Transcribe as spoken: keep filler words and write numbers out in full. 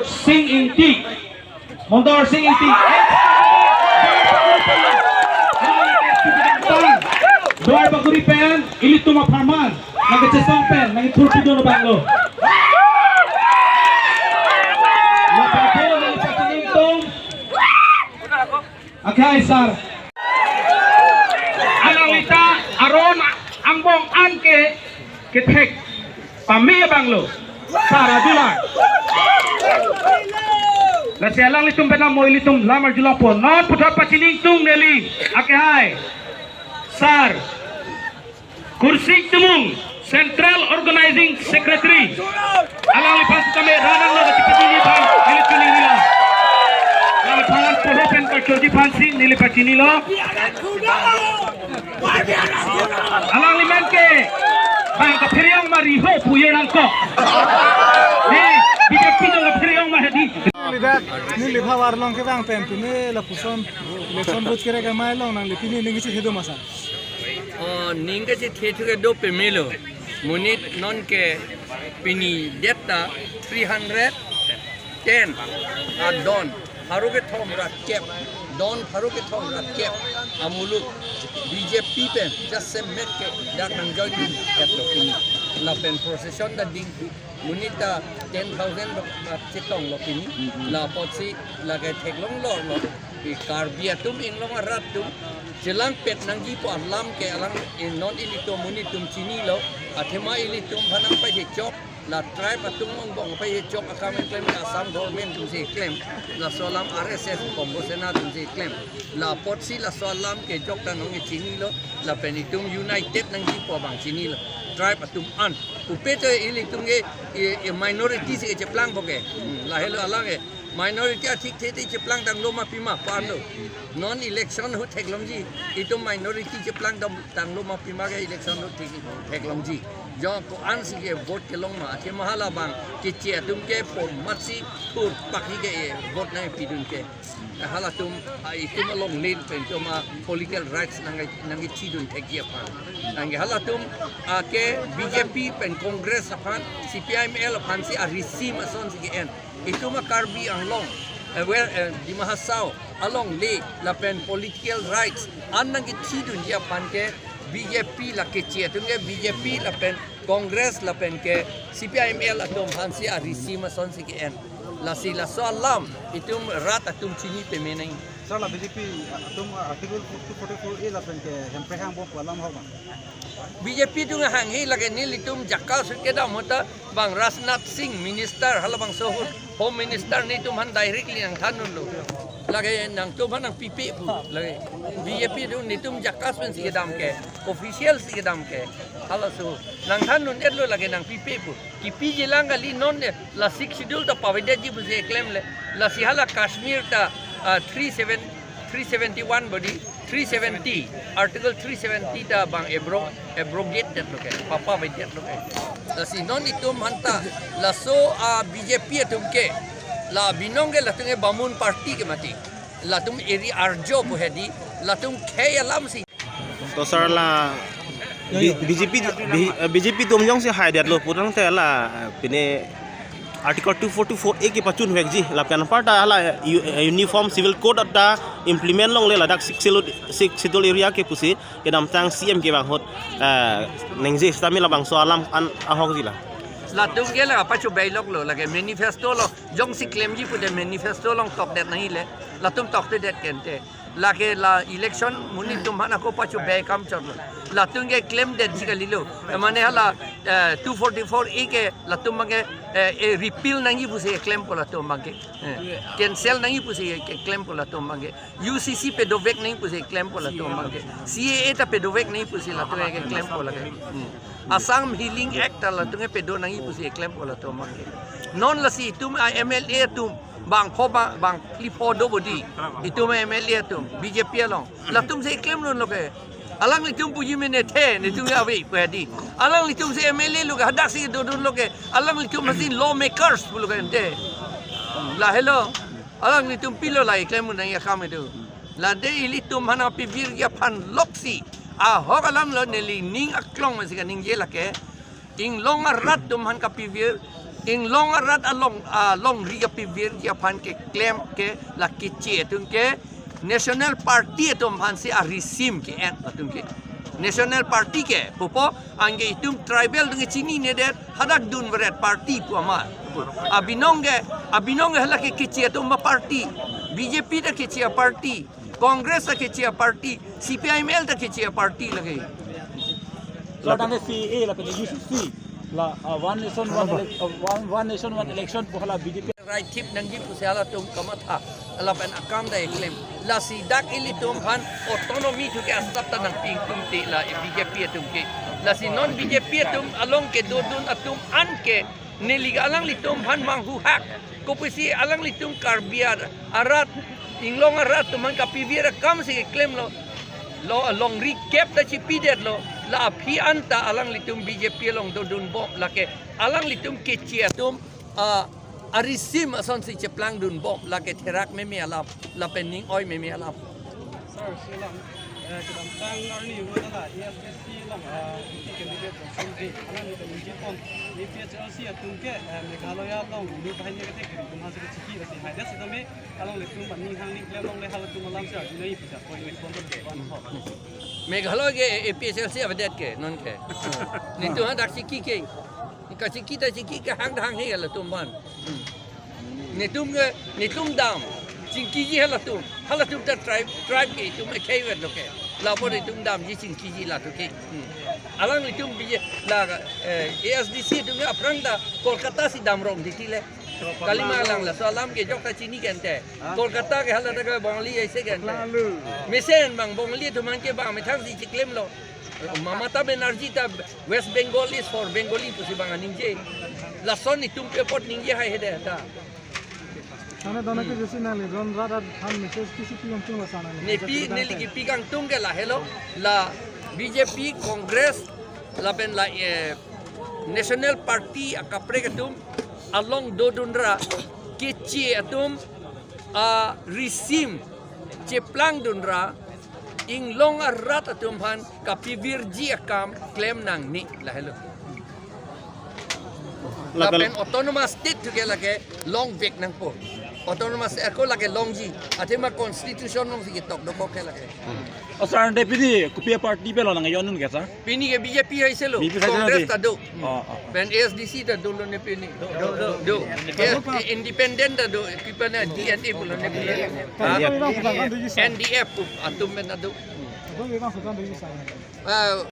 Sing Ingti. Mondor Sing Ingti. Duar Baguri pen, ilitum apharman nangkachesong pen nangkethur pidun abanglo. Lapen neli pachiningtung. Akhai sir. Alanglita aron angbong an ke kethek pame abanglo. Sir adular. Lasi alanglitum pen mo ilitum lam arjulongpo. Non puthot pachiningtung neli. Akhai sir Kursing Timung, Central Organizing Secretary. Alangliphan tame ran nanglo kachipatini aphan neli chininilo. Alangliphan poho pen kachorji aphansi neli pachinilo. Alangli men ke bang kaphere-ong ma riho pu ir nangkok. Ne, B J P dong kaphere-ong ma hedi. Neli dak, neli phavar long kevang pen pine lapuson election vote kere kamai along nangli pine ning kachethedun ma sir? O, ning kachethedun kedo pamelo. Monit non ke pini det ta three hundred ten adon pharo kethom ra kep, don pharo kethom ra kep amuluk B J P pen jasemet ke dak nangjoin-etlo pini. Lapen procession ta ding, monit ta ten thousand chetonglo pini. La apotsi lake theklong lorlo. Pi Karbi atum, Inglong arat atum chelangpet nangjipo alam ke alang, eh, non ilitum monit atum chinilo. Athema ilitum aphan nangpajechok, la tribe atum angbong pajechok akam keklem ke Assam government atumsi keklem. Laso alam R S S Kongo Sena atumsi keklem. La apotsi laso alam kejok ta non ke chinilo. Lapen itum united nangjipo abang chinilo. Tribe atum an. Pupe to ilitum ke, eh, eh, minority si kecheplangpo ke. Hmm, lahelo alang ke. Minority athik the te cheplang tanglo ma pima parlo. Non election ahut theklongji. Itum minority cheplang tang, tanglo ma pima ke election ahut thek, theklongji. Jo ko-ansi ke vote kelong ma. Athema hala abang keche atum ke po matsi thur pakhi ke, eh, vote nangpidun ke. Halatum, ah, itum alongle pen itum a political rights nang, nangkethidun thekji aphan. Nangke halatum, ah, ke B J P pen Congress aphan, C P I M L aphansi a-regime asonsi ke-en. Itum a Karbi Anglong, eh, well, eh, Dima Hasao alongle lapen political rights an nangkethidunji aphan ke B J P la keche atum ke B J P lapen Congress lapen ke C P I M L atum aphansi a-regime asonsi ke-en. Lasi laso alam itum rat atum chini pame nang. Sir, la B J P atum Article two forty-four A lapen ke hemprek hangbom pu alam ahok ma? B J P atum hanghe lake nelitum jakas ahut kedam ahut ta bang Rajnath Singh minister halabangso ahut Home Minister netum aphan directly nangthandunlo. Lake nangtum aphan nangpipe pu. Lake B J P atum netum jakas pensi kedam ke, official si kedam ke. Halaso nangthandun-etlo, lake nangpipe pu. Kipiji lang kali, non ne la Sixth Schedule ta pavedetji pusi klemle. Lasi hala Kashmir ta, ah, three seven, three seventy-one body, three seventy, Article three seventy ta bang abro-, abrogate detlo ke, papavedetlo ke. Lasi non itum aphan ta laso, ah, B J P atum ke, la binong ke latum ke Bamun party ke mati. Latum eri arjo pu hedi, latum khei alam si. To sir, la B-, B J P, B-, B J P atum jongsi haidetlo putangte la, eh, pine Article two forty-four A kepachunvekji, lapen aparta la u-, eh, Uniform Civil Code ta implement longle, ladak Sixth Schedule, Sixth Schedule area ke pusi kedamtang C M kevang ahut, eh, ningje sitame labangso alam an ahokji la. Latum ke la pachobeiloklo, lake manifesto lo, jongsi klemji pute manifesto along tokdet nangjile, latum toktedet kente. Lake la election monit atum aphan ako pachobei akam chotlo. Latum ke klemdetji kalilo. Mane hala, eh, two forty-four A ke latum abangke, eh, eh, repeal nangji pusi klempo latum abangke. Eh, cancel nangji pusi ke klempo latum abangke. U C C pedovek nangji pusi klempo latum abangke. C A A ta pedovek nangji pusi latum ke klempo lake. Hmm. Assam Healing Act ta latum ke pedo nangji pusi klempo latum abangke. Non lasi itum a M L A atum bang pho ba-, bang phli pho do bodi. Itum M L A atum, B J P along. Latumsi klemdunlo ke. Alanglitum puji mene the, netum ke ave pu hedi. Alanglitumsi M L A lo ke, hadaksi dodunlo ke. Alanglitum masi lawmakers pulo ke ente. Lahelo. Alanglitum pilo la klemdun nangji akam itum. Lade ilitum aphan apivirji aphan loksi. Ahok alamlo, neli ning aklong masi kaningje lake. Inglong arat atum aphan kapivir, Inglong arat along, ah, longri kapivirji aphan keklem ke la Keche atum ke National Party atum aphansi arisim ke-en atum ke. National Party ke pupo, anke itum tribal atum ke chininedet, hadak dunveret party pu amat. Abinong ke, abinong ke hala ke Keche atum aparty. B J P ta Keche aparty. Congress ta Keche aparty. C P I M L ta Keche aparty lake. So, tangke C A A lapen U C C la, uh, one nation, one elec-, uh, one, one nation, one election pu hala B J P. Right thip nangji pusi halatum kamatha. Lapen akam ta eklem. Lasi dak ilitum aphan autonomy thu ke asap ta nangpi ingtung te la B J P atum ke. Lasi non B J P atum along kedodun atum an ke neli alanglitum aphan manghuhak. Kopusi alanglitum Karbi ar-, arat Inglong arat atum aphan kapivir akam si klemlo. Lo longri kep ta chipidetlo. La aphi anta alanglitum B J P along dodunbom lake. Alanglitum Keche atum, ah, arisim asonsi cheplangdunbom lake therak meme alam, lapen ning oi meme alam. Sir, si alam, eh, kedamtang arni vo ta la A S D C along, eh, iti candidate Johnson Bey, alanglitum ningje pon, A P H L C atum ke, eh, Meghalaya along inut banghini kethek kiri tum hasi kechiki basi haidet sitame, alanglitum aning hang ning klem longle halatum alam si arjunai pisa point respond ke one ho. Meghalaya ke A P H L C avedet ke non ke. Netum hadak chiki ke. Kachiki ta chiki ke hang hang he halatum aphan. Netum ke, netum dam chingkiji halatum. Halatum ta tribe, tribe ke itum ekheivet lo ke. Lapu itum damji chingkiji latum ke. Alanglitum bije la, eh, A S D C atum ke aphrang ta Kolkata si damrong titi le. Kalima alang laso alam ke jok ta chini kente. Kolkata ke hala ta ke Bongali aise kente. Mesen bang Bongali atum aphan ke bang methang si chiklemlo. Mamata Banerjee ta West Bengal is for Bengali pusi bang aningje. Lason itum pe apot ningje hai hede ta. Sana dona ke jesi nangli ron rat rat han message kisi pi yong chung la sana. Nepi neli kipi kangtung ke lahelo, la B J P, Congress, lapen la, eh, National Party akaprek atum along dodunra Keche atum arisim cheplangdunra Inglong arat atum aphan kapivirji akam klem nangne lahelo. Lapen autonomous state thu ke lake longvek nangpo. Autonomous state ako lake longji. Athema constitution alongsi ketok dokok ke lake. O sir, ante pini kopi aparty pelo nang yonun ke sir? Pini ke B J P haiselo. B J P haiselo Congress di. Ta do. Oh, oh. Pen A S D C ta dolo ne pini. Do, do, do. Yes, independent ta do. Kipa na D N A pulo ne pini. Ha? N D F atum men ta do. Ah,